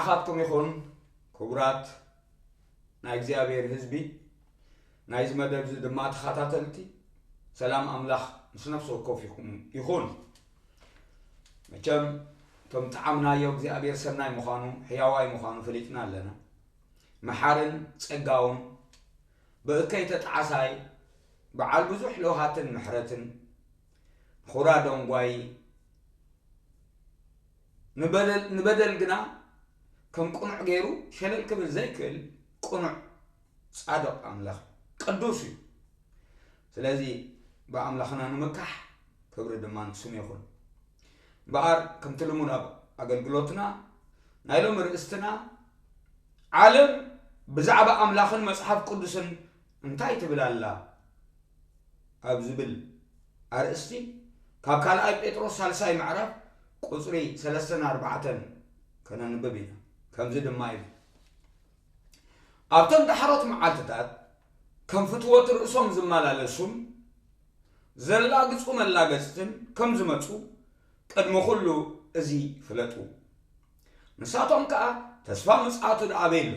ንዓኻትኩም ይኹን ክቡራት ናይ እግዚኣብሔር ህዝቢ፣ ናይዚ መደብ እዚ ድማ ተኸታተልቲ፣ ሰላም ኣምላኽ ምስ ነፍሲ ወከፍኩም ይኹን። መቸም እቶም ጣዕምናዮ እግዚኣብሔር ሰናይ ምዃኑ፣ ሕያዋይ ምዃኑ ፈሊጥና ኣለና። መሓርን ጸጋውን ብእከይ ተጣዓሳይ፣ በዓል ብዙሕ ለውሃትን ምሕረትን፣ ንኹራ ደንጓይ፣ ንበደል፣ ንበደል ግና ከም ቅኑዕ ገይሩ ሸለል ክብል ዘይክእል ቅኑዕ ጻድቕ ኣምላኽ ቅዱስ እዩ። ስለዚ ብኣምላኽና ንምካሕ ክብሪ ድማ ንስሙ ይኹን። እምበኣር ከምቲ ልሙድ ኣብ ኣገልግሎትና ናይ ሎሚ ርእስትና ዓለም ብዛዕባ ኣምላኽን መጽሓፍ ቅዱስን እንታይ ትብል ኣላ ኣብ ዝብል ኣርእስቲ ካብ ካልኣይ ጴጥሮስ ሳልሳይ ምዕራፍ ቁጽሪ ሰለስተን ኣርባዕተን ከነንብብ ኢና። ከምዚ ድማ ኢሉ፣ ኣብተን ዳሕሮት መዓልትታት ከም ፍትወት ርእሶም ዝመላለሱን ዘላግጹ መላገጽትን ከም ዝመጹ ቅድሚ ኩሉ እዚ ፍለጡ። ንሳቶም ከኣ ተስፋ ምጽኣቱ ደኣ ኣበይ ኣሎ?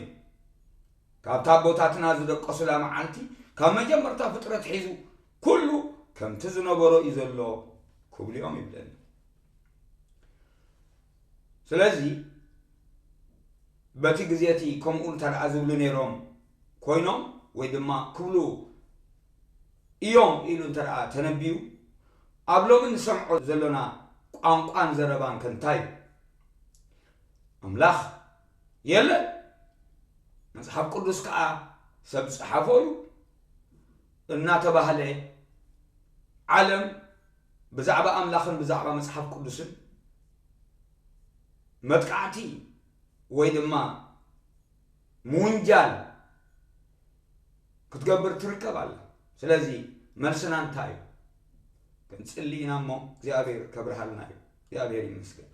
ካብታ ኣቦታትና ዝደቀሱላ መዓልቲ፣ ካብ መጀመርታ ፍጥረት ሒዙ ኩሉ ከምቲ ዝነበሮ እዩ ዘሎ ክብሉ እዮም ይብለኒ። ስለዚ በቲ ግዜ እቲ ከምኡ እንተ ደኣ ዝብሉ ነይሮም ኮይኖም፣ ወይ ድማ ክብሉ እዮም ኢሉ እንተ ደኣ ተነቢዩ፣ ኣብ ሎሚ ንሰምዖ ዘሎና ቋንቋን ዘረባን ከ እንታይ እዩ? ኣምላኽ የለን፣ መጽሓፍ ቅዱስ ከኣ ሰብ ዝጸሓፎ እዩ እናተባህለ፣ ዓለም ብዛዕባ ኣምላኽን ብዛዕባ መጽሓፍ ቅዱስን መጥቃዕቲ ወይ ድማ ምውንጃል ክትገብር ትርከብ ኣላ። ስለዚ መልስና እንታይ እዩ? ክንጽሊ ኢና እሞ እግዚኣብሔር ከብርሃልና እዩ። እግዚኣብሔር ይመስገን።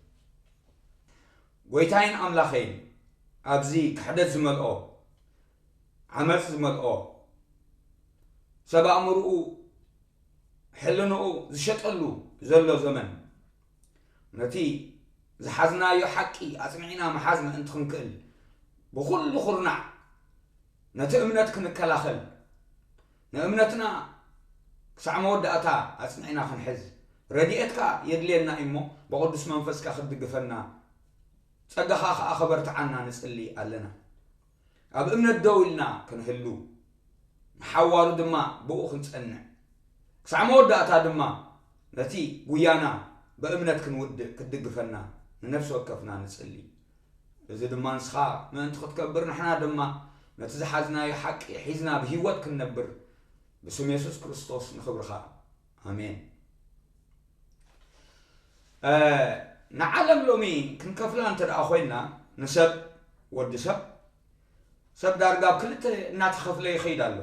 ጎይታይን ኣምላኸይን፣ ኣብዚ ክሕደት ዝመልኦ፣ ዓመጽ ዝመልኦ፣ ሰብ ኣእምርኡ ሕልንኡ ዝሸጠሉ ዘሎ ዘመን፣ ነቲ ዝሓዝናዮ ሓቂ ኣጽኒዕና ምሓዝ ምእንቲ ክንክእል፣ ብኹሉ ኹርናዕ ነቲ እምነት ክንከላኸል፣ ንእምነትና ክሳዕ መወዳእታ ኣጽኒዕና ክንሕዝ፣ ረድኤትካ የድልየና እዩ እሞ፣ ብቕዱስ መንፈስካ ክትድግፈና፣ ጸጋኻ ኸኣ ኸበርትዓና ንጽሊ ኣለና። ኣብ እምነት ደው ኢልና ክንህሉ፣ ንሓዋሩ ድማ ብኡ ክንጸንዕ፣ ክሳዕ መወዳእታ ድማ ነቲ ጉያና ብእምነት ክንውድእ ክትድግፈና ንነፍሲ ወከፍና ንጽሊ። እዚ ድማ ንስኻ ምእንቲ ክትከብር፣ ንሕና ድማ ነቲ ዝሓዝናዮ ሓቂ ሒዝና ብህይወት ክንነብር፣ ብስም የሱስ ክርስቶስ ንኽብርኻ። ኣሜን። እ፣ ንዓለም ሎሚ ክንከፍላ እንተ ደኣ ኮይንና፣ ንሰብ፣ ወዲ ሰብ፣ ሰብ ዳርጋ ኣብ ክልተ እናተኸፍለ ይኸይድ ኣሎ።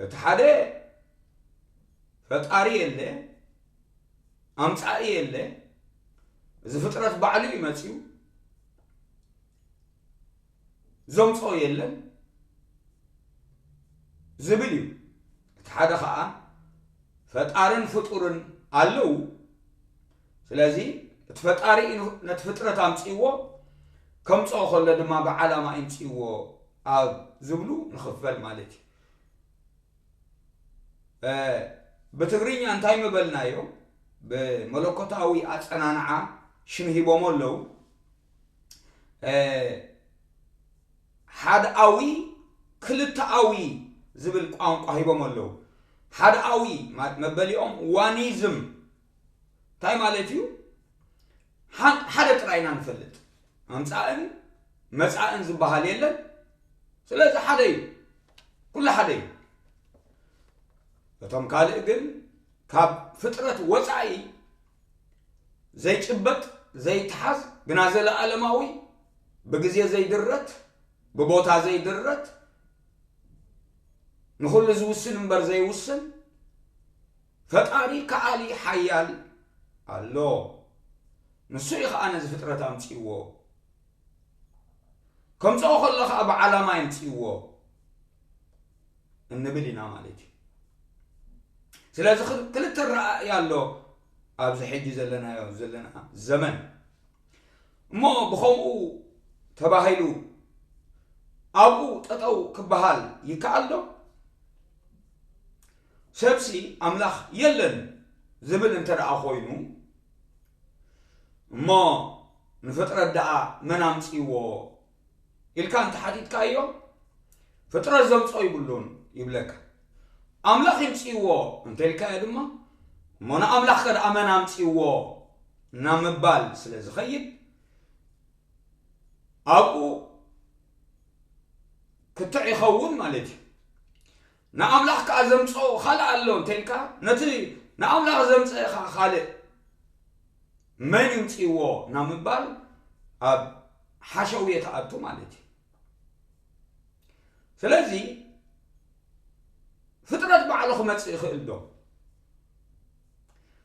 እቲ ሓደ ፈጣሪ የለ፣ ኣምጻኢ የለ፣ እዚ ፍጥረት ባዕሉ እዩ መጺኡ፣ ዘምጽኦ የለን ዝብል እዩ። እቲ ሓደ ኸኣ ፈጣርን ፍጡርን ኣለዉ። ስለዚ እቲ ፈጣሪ እዩ ነቲ ፍጥረት ኣምጺእዎ፣ ከምጽኦ ከሎ ድማ ብዓላማ እዩ ኣምጺእዎ ኣብ ዝብሉ ንኽፈል ማለት እዩ። እ፣ ብትግርኛ እንታይ ምበልናዮ? ብመለኮታዊ ኣጸናንዓ ሽም ሂቦሞ ኣለዉ። እ፣ ሓድኣዊ፣ ክልተኣዊ ዝብል ቋንቋ ሂቦም ኣለዉ። ሓድኣዊ ማ-፣ መበሊኦም ዋኒዝም እንታይ ማለት እዩ? ሓ-፣ ሓደ ጥራይ ኢና ንፈልጥ። ኣምጻእን መጻእን ዝበሃል የለን። ስለዚ ሓደ እዩ። ኩሉ ሓደ እዩ። እቶም ካልእ ግን ካብ ፍጥረት ወጻኢ ዘይጭበጥ፣ ዘይተሓዝ፣ ግና ዘለኣለማዊ፣ ብግዜ ዘይድረት፣ ብቦታ ዘይድረት፣ ንኹሉ ዝውስን እምበር ዘይውስን፣ ፈጣሪ ከኣሊ ሓያል ኣሎ። ንሱ እዩ ኸኣ ነዚ ፍጥረት ኣምጺእዎ። ከምጽኦ ከሎ ኸኣ ብዓላማ የምጽእዎ እንብል ኢና ማለት እዩ። ስለዚ ክል-፣ ክልተ ረኣእያ ኣሎ ኣብዚ ሕጂ ዘለናዮ ዘለና ዘመን። እሞ ብኸምኡ ተባሂሉ ኣብኡ ጠጠው ክበሃል ይከኣል ዶ? ሰብሲ ኣምላኽ የለን ዝብል እንተ ደኣ ኮይኑ፣ እሞ ንፍጥረት ደኣ መን ኣምጺእዎ ኢልካ እንተ ሓቲትካዮ፣ ፍጥረት ዘምጾ ይብሉን ይብለካ። ኣምላኽ ይምጺእዎ እንተ ኢልካዮ ድማ፣ እሞ ንኣምላኽ ከ ደኣ መን ኣምጺእዎ ናብ ምባል ስለ ዝኸይድ፣ ኣብኡ ክትዕ ይኸውን ማለት እዩ። ንኣምላኽ ከኣ ዘምጽኦ ካልእ ኣሎ እንተ ኢልካ፣ ነቲ ንኣምላኽ ዘምጽአ ኸኣ ካልእ መን ይምጽእዎ ናብ ምባል ኣብ ሓሸውየ ትኣቱ ማለት እዩ። ስለዚ ፍጥረት ባዕሉ ክመጽእ ይኽእል ዶ?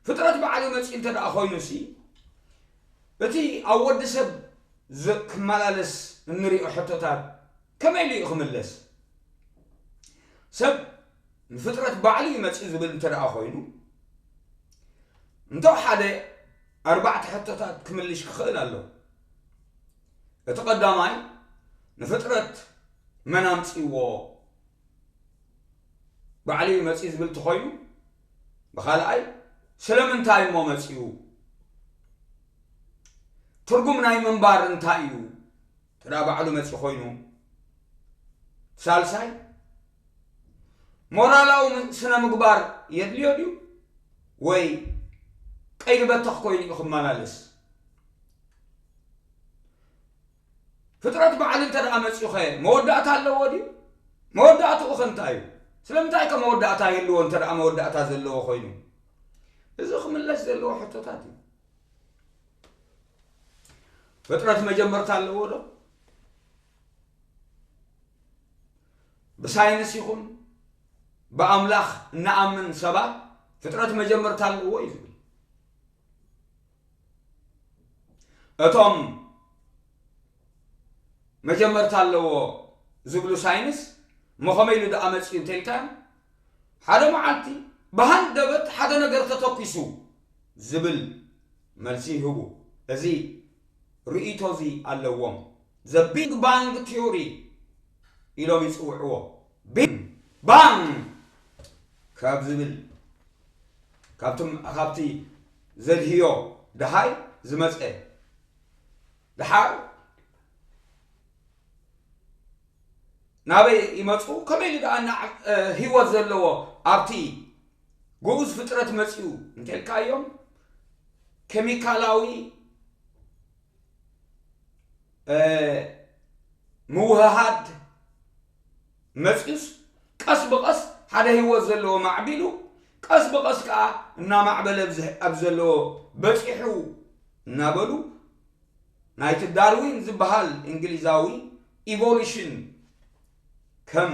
ፍጥረት ባዕሉ መጺኡ እንተ ደኣ ኮይኑሲ፣ እቲ ኣብ ወዲ ሰብ ዝ-፣ ክመላለስ እንሪኦ ሕቶታት ከመይ ኢሉ እዩ ክምለስ? ሰብ ንፍጥረት ባዕሉ እዩ መጺኡ ዝብል እንተ ደኣ ኮይኑ፣ እንተ ሓደ ኣርባዕተ ሕቶታት ክምልሽ ክኽእል ኣሎ። እቲ ቀዳማይ፣ ንፍጥረት መን ኣምጺእዎ? ባዕሉ እዩ መጺኡ ዝብል እንተኾይኑ፣ ብኻልኣይ፣ ስለምንታይ እሞ መጺኡ? ትርጉም ናይ ምንባር እንታይ እዩ? እንተ ደኣ ባዕሉ መጺኡ ኮይኑ። ሳልሳይ፣ ሞራላዊ ም-፣ ስነ ምግባር የድልዮ ድዩ? ወይ ቀይዲ በተኽ ኮይኑ እዩ ክመላለስ? ፍጥረት ባዕሉ እንተ ደኣ መጺኡኸ መወዳእታ ኣለዎ ድዩ? መወዳእትኡ ኸ እንታይ እዩ? ስለምንታይ ከ መወዳእታ ይህልዎ እንተ ደኣ መወዳእታ ዘለዎ ኮይኑ? እዚ ክምለስ ዘለዎ ሕቶታት እዩ። ፍጥረት መጀመርታ ኣለዎ ዶ? ብሳይንስ ይኹን ብኣምላኽ እንኣምን ሰባት ፍጥረት መጀመርታ ኣለዎ እዩ ዝብል። እቶም መጀመርታ ኣለዎ ዝብሉ ሳይንስ፣ እሞ ከመይ ኢሉ ደኣ መጺኡ እንተ ኢልካዮም፣ ሓደ መዓልቲ ብሃንደበት ሓደ ነገር ተተኲሱ ዝብል መልሲ ይህቡ። እዚ ርእይቶ እዚ ኣለዎም። The Big Bang Theory ኢሎም ይጽውዕዎ። ቢግ ባንግ ካብ ዝብል፣ ካብቲ፣ ካብቲ ዘድህዮ ደሃይ ዝመጸ። ደሓር ናበይ ይመጹ? ከመይ ኢሉ ደኣ እና-፣ እ፣ ህይወት ዘለዎ ኣብቲ ግኡዝ ፍጥረት መጺኡ እንተ ኢልካዮም፣ ኬሚካላዊ፣ እ፣ ምውህሃድ መጺኡስ፣ ቀስ ብቐስ ሓደ ህይወት ዘለዎ ማዕቢሉ፣ ቀስ ብቐስ ከኣ እናማዕበለ ኣብዚ፣ ኣብ ዘለዎ በጺሑ እናበሉ፣ ናይቲ ዳርዊን ዝበሃል እንግሊዛዊ ኢቮሉሽን ከም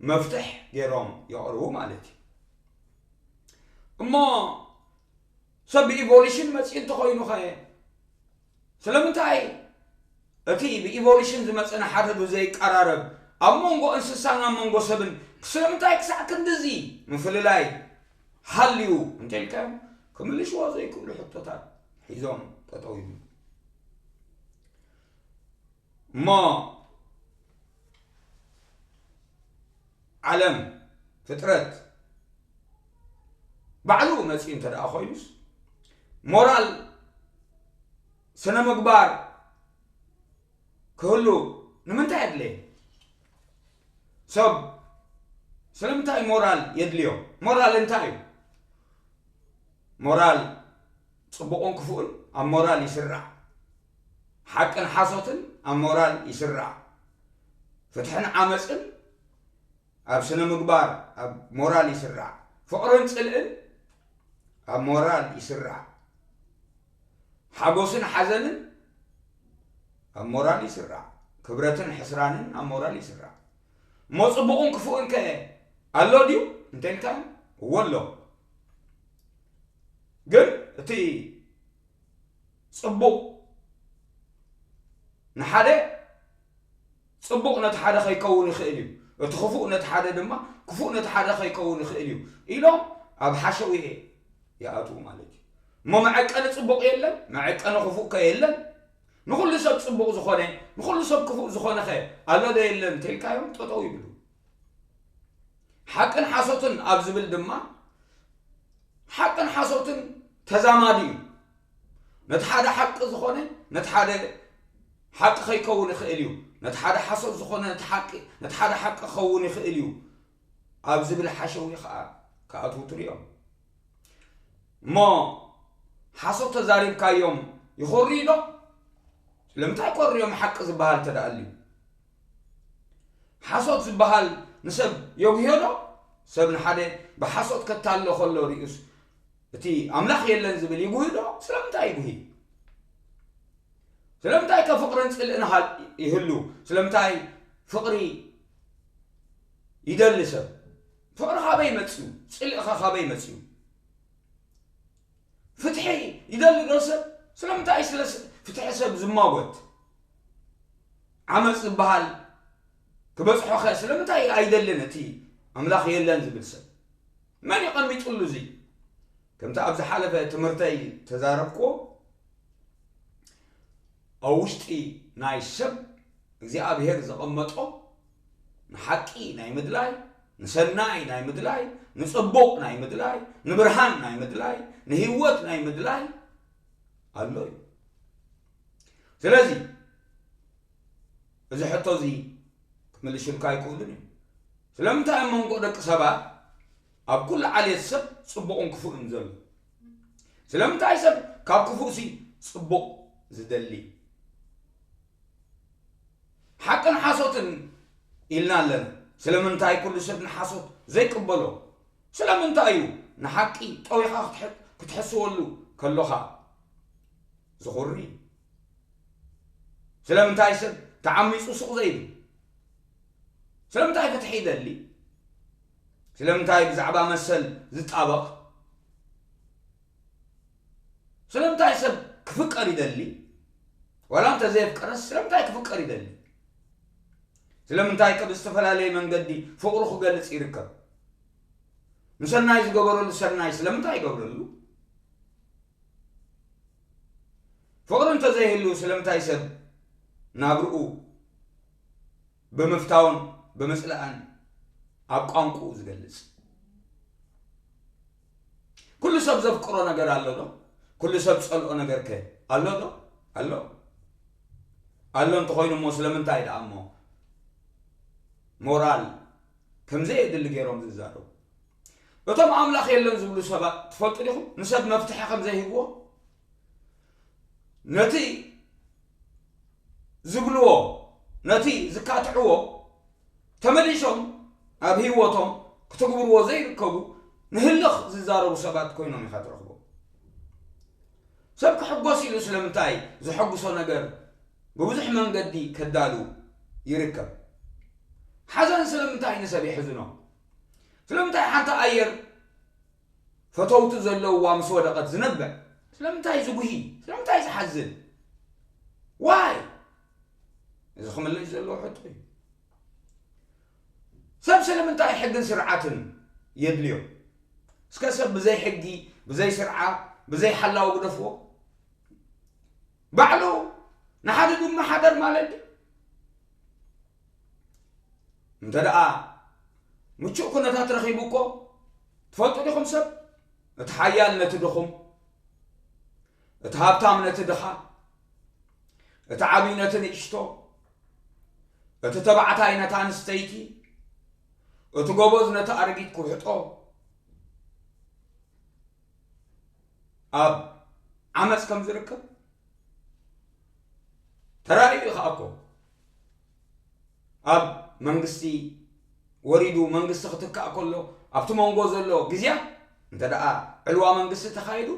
መፍትሕ ገይሮም የቕርቡ ማለት እዩ። እሞ ሰብ ብኢቮሉሽን መጺኡ እንተኾይኑኸ፣ ስለምንታይ እቲ ብኢቮሉሽን ዝመጸ ንሓድሕዱ ዘይቀራረብ፣ ኣብ መንጎ እንስሳን ኣብ መንጎ ሰብን ስለምንታይ ክሳዕ ክንድዚ ምፍልላይ ሃልዩ እንተ ኢልካዮም፣ ክምልሽዎ ዘይክእሉ ሕቶታት ሒዞም ጠጠው ይብሉ። እሞ ዓለም፣ ፍጥረት፣ ባዕሉ መጺኡ እንተ ደኣ ኮይኑስ፣ ሞራል፣ ስነ ምግባር ክህሉ ንምንታይ ኣድለየ? ሰብ ስለምንታይ ሞራል የድልዮ? ሞራል እንታይ እዩ? ሞራል ጽቡቕን ክፉእን ኣብ ሞራል ይስራዕ። ሓቅን ሓሶትን ኣብ ሞራል ይስራዕ። ፍትሕን ዓመጽን ኣብ ስነ ምግባር፣ ኣብ ሞራል ይስራዕ። ፍቕርን ጽልእን ኣብ ሞራል ይስራዕ። ሓጎስን ሓዘንን ኣብ ሞራል ይስራዕ። ክብረትን ሕስራንን ኣብ ሞራል ይስራዕ። እሞ ጽቡቕን ክፉእን ከ ኣሎ ድዩ እንተ ኢልካ፣ እወ ኣሎ። ግን እቲ ጽቡቕ ንሓደ ጽቡቕ ነቲ ሓደ ከይከውን ይኽእል እዩ፣ እቲ ክፉእ ነቲ ሓደ ድማ፣ ክፉእ ነቲ ሓደ ከይከውን ይኽእል እዩ ኢሎም ኣብ ሓሸውየ ይኣትዉ ማለት እዩ። እሞ መዐቀኒ ጽቡቕ የለን? መዐቀኒ ክፉእ ከ የለን? ንኹሉ ሰብ ጽቡቕ ዝኾነ፣ ንኹሉ ሰብ ክፉእ ዝኾነ ኸ ኣሎ ዶ የለን እንተልካዮም፣ ጠጠው ይብሉ። ሓቅን ሓሶትን ኣብ ዝብል ድማ፣ ሓቅን ሓሶትን ተዛማዲ እዩ። ነቲ ሓደ ሓቂ ዝኾነ፣ ነቲ ሓደ ሓቂ ከይከውን ይኽእል እዩ። ነቲ ሓደ ሓሶት ዝኾነ፣ ነቲ ሓቂ፣ ነቲ ሓደ ሓቂ ክኸውን ይኽእል እዩ ኣብ ዝብል ሓሸዊ ኸኣ ክኣትዉ ትርእዮም። እሞ ሓሶት ተዛሪብካዮም ይኾርዩ ዶ? ስለምንታይ ኮርዮም ሓቂ ዝበሃል ተደኣልዩ? ሓሶት ዝበሃል ንሰብ የጉህዮ ዶ? ሰብ ንሓደ ብሓሶት ከታሎ ከሎ ርእዩስ እቲ ኣምላኽ የለን ዝብል ይጉህይ ዶ? ስለምንታይ ይጉህይ? ስለምንታይ ከ ፍቕርን ጽልእን ሃል-፣ ይህሉ? ስለምንታይ ፍቕሪ ይደሊ ሰብ? ፍቕሪ ካበይ መጽዩ? ጽልእኸ ካበይ መጽዩ? ፍትሒ ይደሊ ዶ ሰብ? ስለምንታይ ስለ ስ-፣ ፍትሒ ሰብ ዝማጎት? ዓመጽ ዝበሃል ክበጽሖኸ ስለምንታይ ኣይደልን እቲ ኣምላኽ የለን ዝብል ሰብ? መን እዩ ቀሚጡሉ እዚ? ከምቲ ኣብ ዝሓለፈ ትምህርተይ ተዛረብክዎ፣ ኣብ ውሽጢ ናይ ሰብ እግዚኣብሔር ዘቐመጦ ንሓቂ ናይ ምድላይ፣ ንሰናይ ናይ ምድላይ፣ ንጽቡቕ ናይ ምድላይ፣ ንብርሃን ናይ ምድላይ፣ ንህይወት ናይ ምድላይ ኣሎ እዩ። ስለዚ እዚ ሕቶ እዚ ክምልሽልካ ኣይክእሉን እዩ። ስለምንታይ ኣብ መንጎ ደቂ ሰባት ኣብ ኩሉ ዓሌት ሰብ ጽቡቕን ክፉእን ዘሎ? ስለምንታይ ሰብ ካብ ክፉእሲ ጽቡቕ ዝደሊ? ሓቅን ሓሶትን ኢልና ኣለና። ስለምንታይ ኩሉ ሰብ ንሓሶት ዘይቅበሎ? ስለምንታይ እዩ ንሓቂ ጠዊኻ ክትሕ-፣ ክትሕስወሉ ከሎኻ ዝኹሪ? ስለምንታይ ሰብ ተዓሚጹ ሱቕ ዘይብል? ስለምንታይ ፍትሒ ይደሊ? ስለምንታይ ብዛዕባ መሰል ዝጣበቕ? ስለምንታይ ሰብ ክፍቀር ይደሊ? ዋላ እንተ ዘየፍቀረስ ስለምንታይ ክፍቀር ይደሊ? ስለምንታይ ከ ብዝተፈላለየ መንገዲ ፍቕሩ ክገልጽ ይርከብ? ንሰናይ ዝገበረሉ ሰናይ ስለምንታይ ይገብረሉ? ፍቕሪ እንተዘይህሉ ስለምንታይ ሰብ ናብርኡ ብምፍታውን ብምጽላእን ኣብ ቋንቋኡ ዝገልጽ? ኩሉ ሰብ ዘፍቅሮ ነገር ኣሎ ዶ? ኩሉ ሰብ ጸልኦ ነገር ከ ኣሎ ዶ? ኣሎ። ኣሎ እንተኾይኑ እሞ ስለምንታይ ደኣ እሞ ሞራል ከም ዘየድሊ ገይሮም ዝዛረቡ? እቶም ኣምላኽ የለን ዝብሉ ሰባት ትፈልጡ ዲኹም? ንሰብ መፍትሒ ከም ዘይህብዎ፣ ነቲ ዝብልዎ፣ ነቲ ዝካትዕዎ ተመሊሶም ኣብ ህይወቶም ክትግብርዎ ዘይርከቡ ንህልኽ ዝዛረቡ ሰባት ኮይኖም ኢኻ ትረኽቦም። ሰብ ክሕጎስ ኢሉ ስለምንታይ ዘሐጉሶ ነገር ብብዙሕ መንገዲ ከዳሉ ይርከብ? ሓዘን ስለምንታይ ንሰብ የሕዝኖ? ስለምንታይ ሓንቲ ኣየር ፈተውቱ ዘለውዋ ምስ ወደቐት ዝነብዕ ስለምንታይ ዝጉሂ? ስለምንታይ ዝሓዝን? ዋይ? እዚ ክምለስ ዘለዎ ሕቶ እዩ። ሰብ ስለምንታይ ሕግን ስርዓትን የድልዮ? እስከ ሰብ ብዘይ ሕጊ፣ ብዘይ ስርዓት፣ ብዘይ ሓላዊ ግደፍዎ። ባዕሉ ንሓደ ድማ ሓደር ማለት ድዩ? እንተ ደኣ ምቹእ ኩነታት ረኺቡ እኮ፣ ትፈልጡ ዲኹም ሰብ? እቲ ሓያል ነቲ ድኹም፣ እቲ ሃብታም ነቲ ድኻ፣ እቲ ዓብዪ ነቲ ንእሽቶ፣ እቲ ተባዕታይ ነታ ኣንስተይቲ፣ እቲ ጎበዝ ነቲ ኣረጊት ክውሕጦ ኣብ ዓመፅ ከም ዝርከብ ተራእዩ እዩ። ኸዓ እኮ ኣብ መንግስቲ ወሪዱ መንግስቲ ክትካእ ከሎ ኣብቲ መንጎ ዘሎ ግዜያት እንተ ደኣ ዕልዋ መንግስቲ ተኻይዱ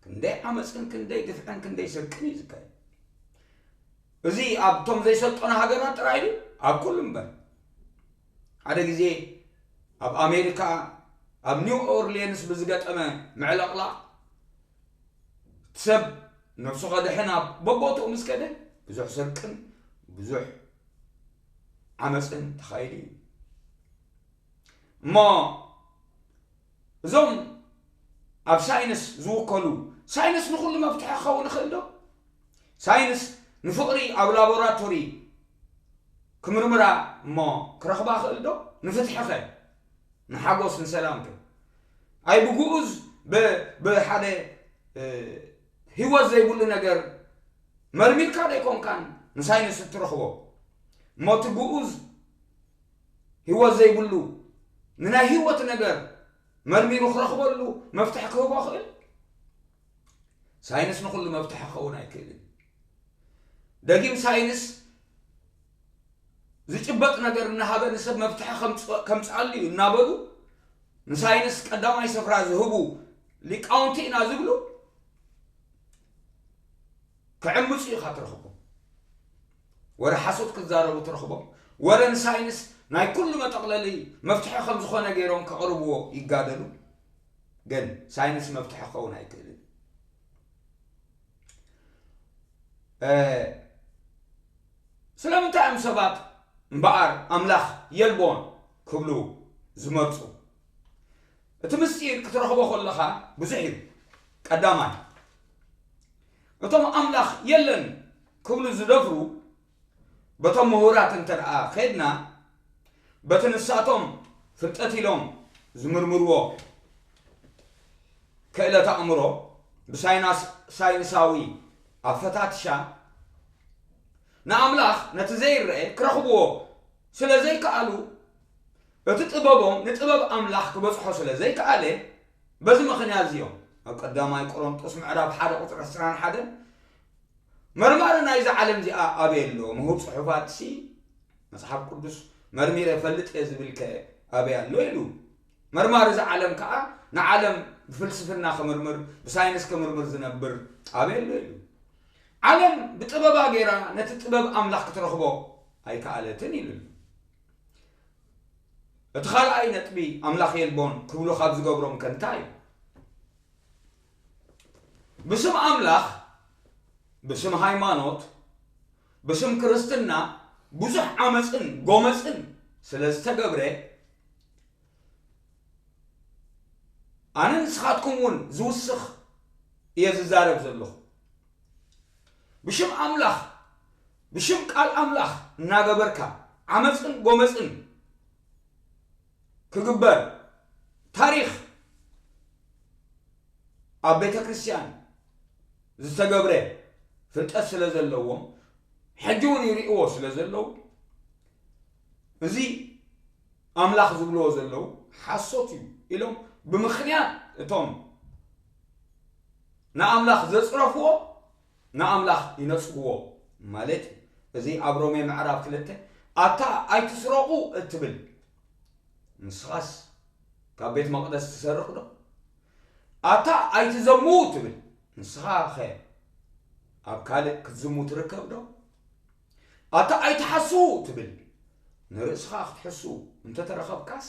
ክንደይ ዓመፅን ክንደይ ግፍዕን ክንደይ ስርቅን እዩ ዝካየድ። እዚ ኣብቶም ዘይሰልጠኑ ሃገራት ጥራይ ድዩ? ኣብ ኩሉ እምበር። ሓደ ግዜ ኣብ ኣሜሪካ ኣብ ኒው ኦርሊየንስ ብዝገጠመ ምዕልቕላቕ እቲ ሰብ ነብሱ ከድሕን ኣብ በቦትኡ ምስ ከደ ብዙሕ ስርቅን ብዙሕ ዓመፅን ተኻይዱ እዩ። እሞ እዞም ኣብ ሳይንስ ዝውከሉ ሳይንስ ንኹሉ መፍትሒ ክኸውን ይኽእል ዶ? ሳይንስ ንፍቕሪ ኣብ ላቦራቶሪ ክምርምራ እሞ ክረኽባ ክእል ዶ? ንፍትሒ ኸ? ንሓጎስ ንሰላም ከ? ኣይ ብግኡዝ ብ- ብሓደ እ፣ ህይወት ዘይብሉ ነገር መርሚርካ ዶ ኣይኮንካን ንሳይንስ እትረኽቦ? እሞ እቲ ግኡዝ ህይወት ዘይብሉ ንናይ ህይወት ነገር መርሚሩ ክረኽበሉ መፍትሒ ክህቦ ክእል? ሳይንስ ንኹሉ መፍትሒ ክኸውን ኣይክእልን። ደጊም ሳይንስ ዝጭበጥ ነገር እናሃበ ንሰብ መፍትሒ ከምጽ- ከምጽኣሉ እዩ እናበሉ ንሳይንስ ቀዳማይ ስፍራ ዝህቡ ሊቃውንቲ ኢና ዝብሉ ክዕምፁ ኢኻ ትረኽቦም። ወረ ሓሶት ክዛረቡ ትረኽቦም። ወረ ንሳይንስ ናይ ኩሉ መጠቕለሊ መፍትሒ ከም ዝኾነ ገይሮም ከቕርብዎ ይጋደሉ። ግን ሳይንስ መፍትሒ ክኸውን ኣይክእልን። እ፣ ስለምንታይ እዮም ሰባት እምበኣር ኣምላኽ የልቦን ክብሉ ዝመርጹ? እቲ ምስጢር ክትረኽቦ ከለኻ ብዙሕ እዩ። ቀዳማይ፣ እቶም ኣምላኽ የለን ክብሉ ዝደፍሩ በቶም ምሁራት እንተ ደኣ ኸድና፣ በቲ ንሳቶም ፍልጠት ኢሎም ዝምርምርዎ ክእለት ኣእምሮ ብሳይናስ ሳይንሳዊ ኣፈታትሻ ንኣምላኽ ነቲ ዘይረአ ክረኽብዎ ስለ ዘይከኣሉ፣ እቲ ጥበቦም ንጥበብ ኣምላኽ ክበጽሖ ስለ ዘይከኣለ፣ በዚ ምኽንያት እዚኦም ኣብ ቀዳማይ ቆሮንጦስ ምዕራፍ ሓደ ቁጽሪ ዕስራን ሓደን መርማሪ ናይዛ ዓለም እዚኣ ኣበይ ኣሎ? ምሁር ጽሑፋትሲ መጽሓፍ ቅዱስ መርሚረ እፈልጥ እየ ዝብል ከ ኣበይ ኣሎ? ኢሉ። መርማሪ እዛ ዓለም ከኣ ንዓለም ብፍልስፍና ክምርምር፣ ብሳይንስ ክምርምር ዝነብር ኣበይ ኣሎ? ኢሉ። ዓለም ብጥበባ ገይራ ነቲ ጥበብ ኣምላኽ ክትረኽቦ ኣይከኣለትን ኢሉ። እቲ ካልኣይ ነጥቢ ኣምላኽ የልቦን ክብሉ ካብ ዝገብሮም ከ እንታይ እዩ? ብስም ኣምላኽ፣ ብስም ሃይማኖት፣ ብስም ክርስትና ብዙሕ ዓመፅን ጎመፅን ስለ ዝተገብረ ኣነ ንስኻትኩም እውን ዝውስኽ እየ ዝዛረብ ዘለኹ። ብሽም ኣምላኽ ብሽም ቃል ኣምላኽ እናገበርካ ዓመፅን ጎመፅን ክግበር ታሪኽ ኣብ ቤተ ክርስቲያን ዝተገብረ ፍልጠት ስለ ዘለዎም ሕጂ እውን ይርእዎ ስለ ዘለዉ እዚ ኣምላኽ ዝብልዎ ዘለዉ ሓሶት እዩ ኢሎም ብምኽንያት እቶም ንኣምላኽ ዘጽረፍዎ ንኣምላኽ ይነጽግዎ ማለት እዩ። እዚ ኣብ ሮሜ ምዕራፍ ክልተ ኣታ ኣይትስረቑ እትብል ንስኻስ ካብ ቤት መቕደስ ትሰርቕ ዶ? ኣታ ኣይትዘሙ ትብል ንስኻ ኸ ኣብ ካልእ ክትዝሙ ትርከብ ዶ? ኣታ ኣይትሓሱ ትብል ንርእስኻ ክትሕሱ እንተተረኸብካስ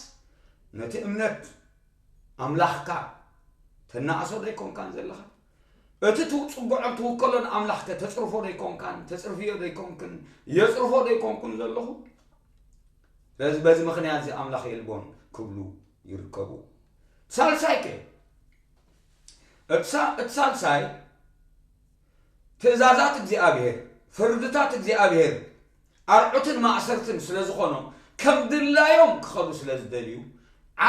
ነቲ እምነት ኣምላኽካ ተናእሶ ዶ ኣይኮንካን ዘለኻ? እቲ ትጽግዖን ትውከሎን ኣምላኽከ ተጽርፎ ዶ ኣይኮንካን? ተጽርፍዮ ዶ ኣይኮንክን? የጽርፎ ዶ ኣይኮንኩን ዘለኹ? ስለዚ በዚ ምኽንያት እዚ ኣምላኽ የልቦን ክብሉ ይርከቡ። ሳልሳይ ከ እቲ ሳ- እቲ ሳልሳይ ትእዛዛት እግዚኣብሔር ፍርድታት እግዚኣብሔር ኣርዑትን ማእሰርትን ስለ ዝኾኖም ከም ድላዮም ክኸዱ ስለ ዝደልዩ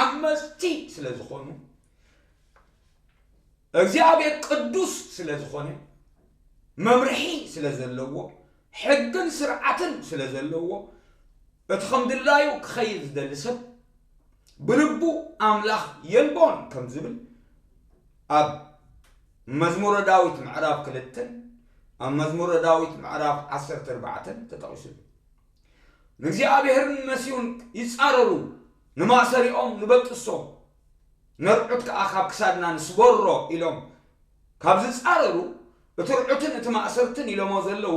ዓመፅቲ ስለ ዝኾኑ እግዚኣብሔር ቅዱስ ስለ ዝኾነ መምርሒ ስለ ዘለዎ ሕግን ስርዓትን ስለ ዘለዎ እቲ ከም ድላዩ ክኸይድ ዝደሊ ሰብ ብልቡ ኣምላኽ የልቦን ከም ዝብል ኣብ መዝሙረ ዳዊት ምዕራፍ ክልተን ኣብ መዝሙረ ዳዊት ምዕራፍ ዓሰርተ ኣርባዕተን ተጠቒሱ ኣሎ። ንእግዚኣብሔርን መሲሁን ይጻረሩ፣ ንማእሰሪኦም ንበጥሶ፣ ነርዑት ከኣ ካብ ክሳድና ንስበሮ ኢሎም ካብ ዝጻረሩ፣ እቲ ርዑትን እቲ ማእሰርትን ኢሎሞ ዘለዉ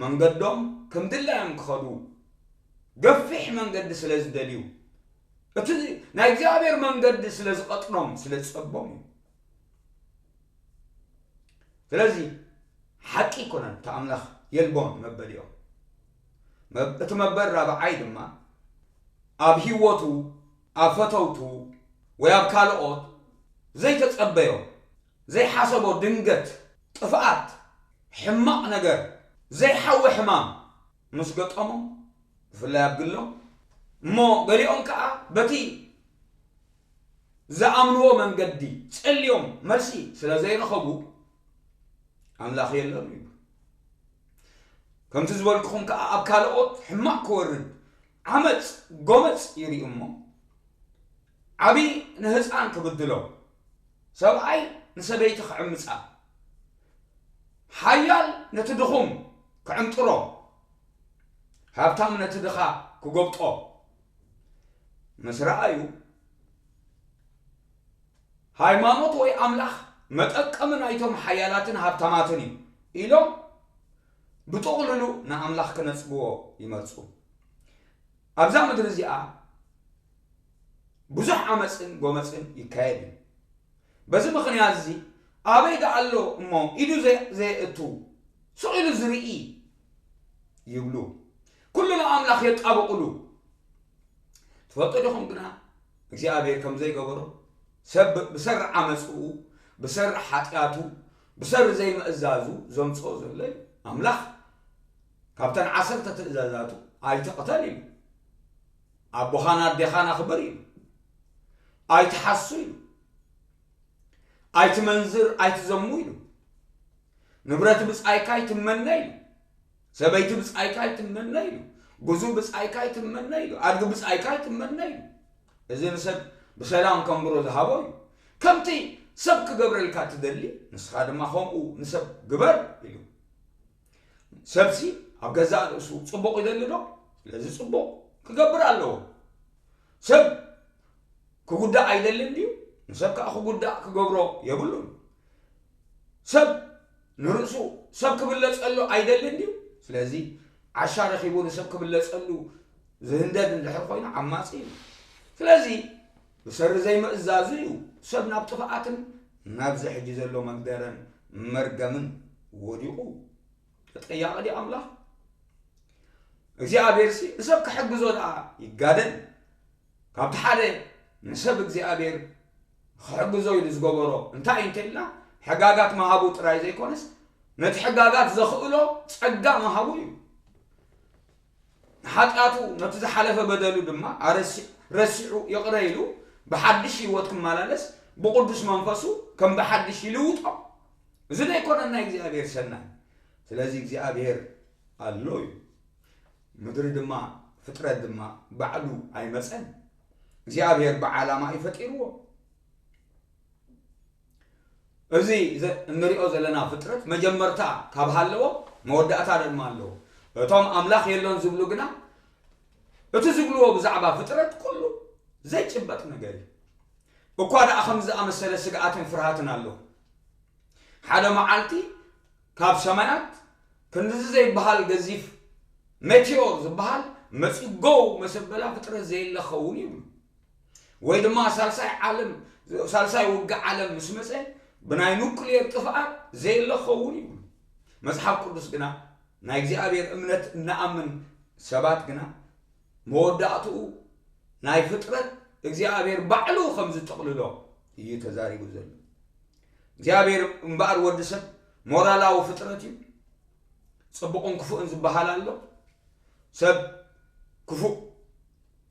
መንገዶም ከም ድላዮም ክኸዱ ገፊሕ መንገዲ ስለ ዝደልዩ፣ እቲ ናይ እግዚኣብሔር መንገዲ ስለ ዝቐጥኖም ስለ ዝጸቦም እዩ። ስለዚ ሓቂ ኣይኮነን እቲ ኣምላኽ የልቦን መበሊኦም። መብ- እቲ መበል ራብዓይ ድማ ኣብ ህይወቱ ኣብ ፈተውቱ ወይ ኣብ ካልኦት ዘይተጸበዮ ዘይሓሰቦ ድንገት ጥፍኣት፣ ሕማቕ ነገር፣ ዘይሓዊ ሕማም ምስ ገጠሞም፣ ብፍላይ ኣብ ግሎም፣ እሞ ገሊኦም ከኣ በቲ ዝኣምንዎ መንገዲ ጸልዮም መልሲ ስለ ዘይረኸቡ፣ ኣምላኽ የለን ይብሉ። ከምቲ ዝበልኩኹም ከኣ ኣብ ካልኦት ሕማቕ ክወርድ፣ ዓመጽ፣ ጎመጽ ይርእዩ እሞ፣ ዓቢ ንህጻን ክብድሎ፣ ሰብኣይ ንሰበይቲ ክዕምጻ፣ ሓያል ነቲ ድኹም ክዕንጥሮ፣ ሃብታም ነቲ ድኻ ክጎብጦ ምስ ረኣዩ፣ ሃይማኖት ወይ ኣምላኽ መጠቀሚ ናይቶም ሓያላትን ሃብታማትን እዩ ኢሎም ብጥቕልሉ ንኣምላኽ ክነጽግዎ ይመርጹ። ኣብዛ ምድሪ እዚኣ ብዙሕ ዓመጽን ጎመጽን ይካየድ እዩ። በዚ ምኽንያት እዚ ኣበይ ደኣ ኣሎ እሞ ኢዱ ዘየ-፣ ዘየእቱ ስቕ ኢሉ ዝርኢ ይብሉ። ኩሉ ንኣምላኽ የጣብቕሉ። ትፈልጡ ዲኹም ግና እግዚኣብሔር ከም ዘይገበሮ ሰብ ብሰሪ ዓመፅኡ፣ ብሰሪ ሓጢኣቱ፣ ብሰሪ ዘይምእዛዙ ዘምፅኦ ዘሎ እዩ። ኣምላኽ ካብተን ዓሰርተ ትእዛዛቱ ኣይትቕተል ኢሉ፣ ኣቦኻን ኣዴኻን ኣኽብር ኢሉ፣ ኣይትሓሱ ኢሉ፣ ኣይትመንዝር ኣይትዘሙ ኢሉ፣ ንብረት ብፃይካ ኣይትመነ ኢሉ፣ ሰበይቲ ብፃይካ ኣይትመነ ኢሉ፣ ጉዙ ብፃይካ ኣይትመነ ኢሉ፣ ኣድጊ ብፃይካ ኣይትመነ ኢሉ። እዚ ንሰብ ብሰላም ከንብሮ ዝሃቦ እዩ። ከምቲ ሰብ ክገብረልካ ትደሊ፣ ንስኻ ድማ ከምኡ ንሰብ ግበር ኢሉ። ሰብሲ ኣብ ገዛእ ርእሱ ጽቡቕ ይደሊ ዶ? ስለዚ ጽቡቕ ክገብር ኣለዎ። ሰብ ክጉዳእ ኣይደልን ድዩ? ንሰብ ከኣ ክጉዳእ ክገብሮ የብሉን። ሰብ ንርእሱ ሰብ ክብለጸሉ ኣይደልን ድዩ? ስለዚ ዓሻ ረኺቡ ንሰብ ክብለጸሉ ዝህንደድ እንድሕር ኮይኑ ዓማጺ እዩ። ስለዚ ብሰሪ ዘይምእዛዙ እዩ ሰብ ናብ ጥፍኣትን ናብዚ ሕጂ ዘሎ መግደረን መርገምን ወዲቑ። ተጠያቒ ድዩ ኣምላኽ? እግዚኣብሔርሲ ንሰብ ክሕግዞ ደኣ ይጋደል። ካብቲ ሓደ ንሰብ እግዚኣብሔር ክሕግዞ ኢሉ ዝገበሮ እንታይ እዩ እንተኢልና፣ ሕጋጋት ምሃቡ ጥራይ ዘይኮነስ ነቲ ሕጋጋት ዘኽእሎ ጸጋ ምሃቡ እዩ። ንሓጢኣቱ ነቲ ዝሓለፈ በደሉ ድማ ኣረሲ-፣ ረሲዑ ይቕረ ኢሉ ብሓድሽ ህይወት ክመላለስ ብቕዱስ መንፈሱ ከም ብሓድሽ ይልውጦ። እዚ ዶ ኣይኮነን ናይ እግዚኣብሔር ሰናይ? ስለዚ እግዚኣብሔር ኣሎ እዩ። ምድሪ ድማ ፍጥረት ድማ ባዕሉ ኣይመጸን። እግዚኣብሔር ብዓላማ እዩ ፈጢርዎ። እዚ ዘ-፣ እንሪኦ ዘለና ፍጥረት መጀመርታ ካብ ሃለዎ መወዳእታ ድማ ኣለዎ። እቶም ኣምላኽ የሎን ዝብሉ ግና እቲ ዝብልዎ ብዛዕባ ፍጥረት ኩሉ ዘይጭበጥ ነገር እዩ። እኳ ደኣ ከምዚ ዝኣመሰለ ስግኣትን ፍርሃትን ኣሎ። ሓደ መዓልቲ ካብ ሰማያት ክንድዚ ዘይበሃል ገዚፍ ሜቴዮር ዝበሃል መጺኡ ጎው መሰበላ ፍጥረት ዘየለ ክኸውን ይብሉ። ወይ ድማ ሳልሳይ ዓለም፣ ሳልሳይ ውግእ ዓለም ምስ መጸ ብናይ ኑክሌር ጥፍኣት ዘየለ ክኸውን ይብሉ። መጽሓፍ ቅዱስ ግና ናይ እግዚኣብሔር እምነት እንኣምን ሰባት ግና መወዳእትኡ ናይ ፍጥረት እግዚኣብሔር ባዕሉ ከም ዝጠቕልሎ እዩ ተዛሪቡ ዘሎ። እግዚኣብሔር እምበኣር ወዲ ሰብ ሞራላዊ ፍጥረት እዩ። ጽቡቕን ክፉእን ዝበሃል ኣሎ። ሰብ ክፉእ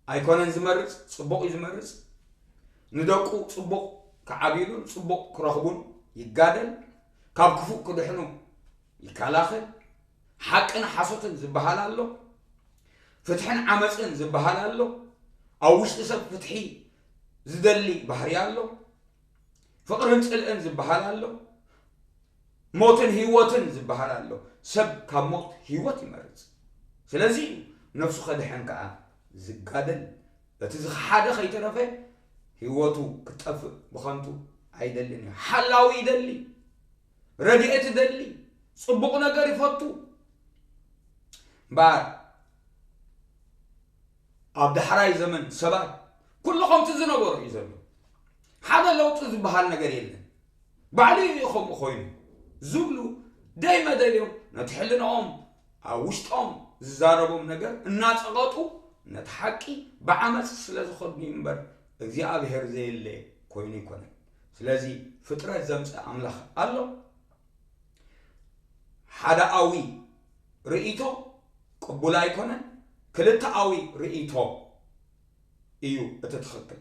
ኣይኮነን ዝመርጽ፣ ጽቡቕ እዩ ዝመርጽ። ንደቁ ጽቡቕ ክዓብይሉን ጽቡቕ ክረኽቡን ይጋደል። ካብ ክፉእ ክድሕኑ ይከላኸል። ሓቅን ሓሶትን ዝበሃል ኣሎ። ፍትሕን ዓመፅን ዝበሃል ኣሎ። ኣብ ውሽጢ ሰብ ፍትሒ ዝደሊ ባህሪ ኣሎ። ፍቕርን ጽልእን ዝበሃል ኣሎ። ሞትን ህይወትን ዝበሃል ኣሎ። ሰብ ካብ ሞት ህይወት ይመርጽ። ስለዚ እዩ ነፍሱ ከድሕን ከኣ ዝጋደል። እቲ ዝኸሓደ ከይተረፈ ህይወቱ ክትጠፍእ ብኸንቱ ኣይደልን እዩ። ሓላዊ ይደሊ፣ ረድኤት ይደሊ፣ ጽቡቕ ነገር ይፈቱ። እምበኣር ኣብ ዳሕራይ ዘመን ሰባት ኩሉ ከምቲ ዝነበሩ እዩ ዘሎ። ሓደ ለውጢ ዝበሃል ነገር የለን። ባዕሉ እዩ ከምኡ ኮይኑ ዝብሉ ደይ መደብ እዮም። ነቲ ሕልናኦም ኣብ ውሽጦም ዝዛረቦም ነገር እናጸቐጡ ነቲ ሓቂ ብዓመጽ ስለ ዝኸድኑ እዩ እምበር እግዚኣብሔር ዘየለ ኮይኑ ኣይኮነን። ስለዚ ፍጥረት ዘምጽእ ኣምላኽ ኣሎ። ሓደኣዊ ርእይቶ ቅቡል ኣይኮነን። ክልተኣዊ ርእይቶ እዩ እቲ ትኽክል።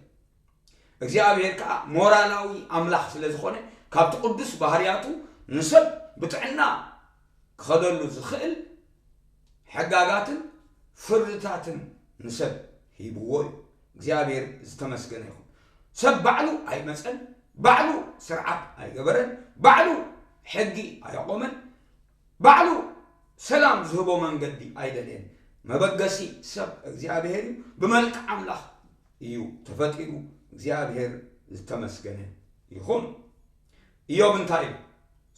እግዚኣብሔር ከዓ ሞራላዊ ኣምላኽ ስለ ዝኾነ ካብቲ ቅዱስ ባህርያቱ ንሰብ ብጥዕና ክኸደሉ ዝኽእል ሕጋጋትን ፍርድታትን ንሰብ ሂብዎ እዩ። እግዚኣብሔር ዝተመስገነ ይኹን። ሰብ ባዕሉ ኣይመፀን፣ ባዕሉ ስርዓት ኣይገበረን፣ ባዕሉ ሕጊ ኣየቆመን፣ ባዕሉ ሰላም ዝህቦ መንገዲ ኣይደልየን። መበገሲ ሰብ እግዚኣብሔር እዩ። ብመልክዕ ኣምላኽ እዩ ተፈጢሩ። እግዚኣብሔር ዝተመስገነ ይኹን። ኢዮብ እንታይ ኢሉ?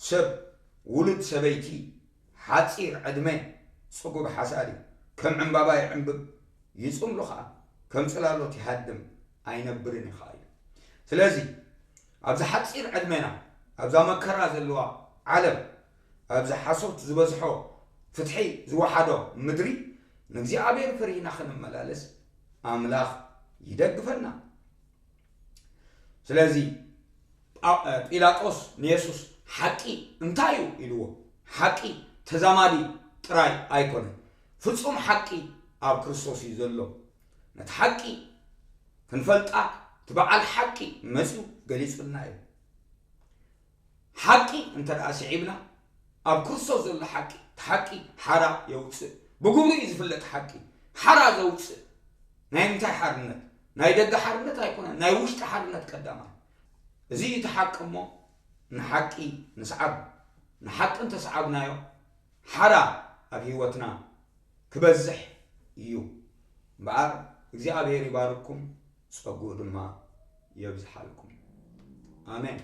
ሰብ ውሉድ ሰበይቲ ሓፂር ዕድመ ጽጉብ ሓሳድ እዩ። ከም ዕምባባ ይዕምብብ፣ ይጽምሉ ኸኣ፣ ከም ጽላሎት ይሃድም፣ ኣይነብርን እዩ ኸኣ ኢሉ። ስለዚ ኣብዚ ሓፂር ዕድሜና፣ ኣብዛ መከራ ዘለዋ ዓለም፣ ኣብዚ ሓሶት ዝበዝሖ ፍትሒ ዝወሓዶ ምድሪ ንእግዚኣብሔር ፈሪህና ክንመላለስ ኣምላኽ ይደግፈና። ስለዚ ጳ- ጲላጦስ ንየሱስ ሓቂ እንታይ እዩ ኢልዎ? ሓቂ ተዛማዲ ጥራይ ኣይኮነን። ፍጹም ሓቂ ኣብ ክርስቶስ እዩ ዘሎ። ነቲ ሓቂ ክንፈልጣ እቲ በዓል ሓቂ መጺኡ ገሊጹልና እዩ። ሓቂ እንተ ደኣ ስዒብና ኣብ ክርስቶስ ዘሎ ሓቂ እቲ ሓቂ ሓራ የውፅእ። ብግብሩ እዩ ዝፍለጥ ሓቂ ሓራ ዘውፅእ። ናይ ምንታይ ሓርነት? ናይ ደገ ሓርነት ኣይኮነን፣ ናይ ውሽጢ ሓርነት ቀዳማይ። እዚ እዩ እቲ ሓቂ እሞ ንሓቂ ንስዓብ። ንሓቂ እንተሰዓብናዮ ሓራ ኣብ ህይወትና ክበዝሕ እዩ እምበኣር እግዚኣብሔር ይባርኩም ጸጉኡ ድማ የብዝሓልኩም። ኣሜን።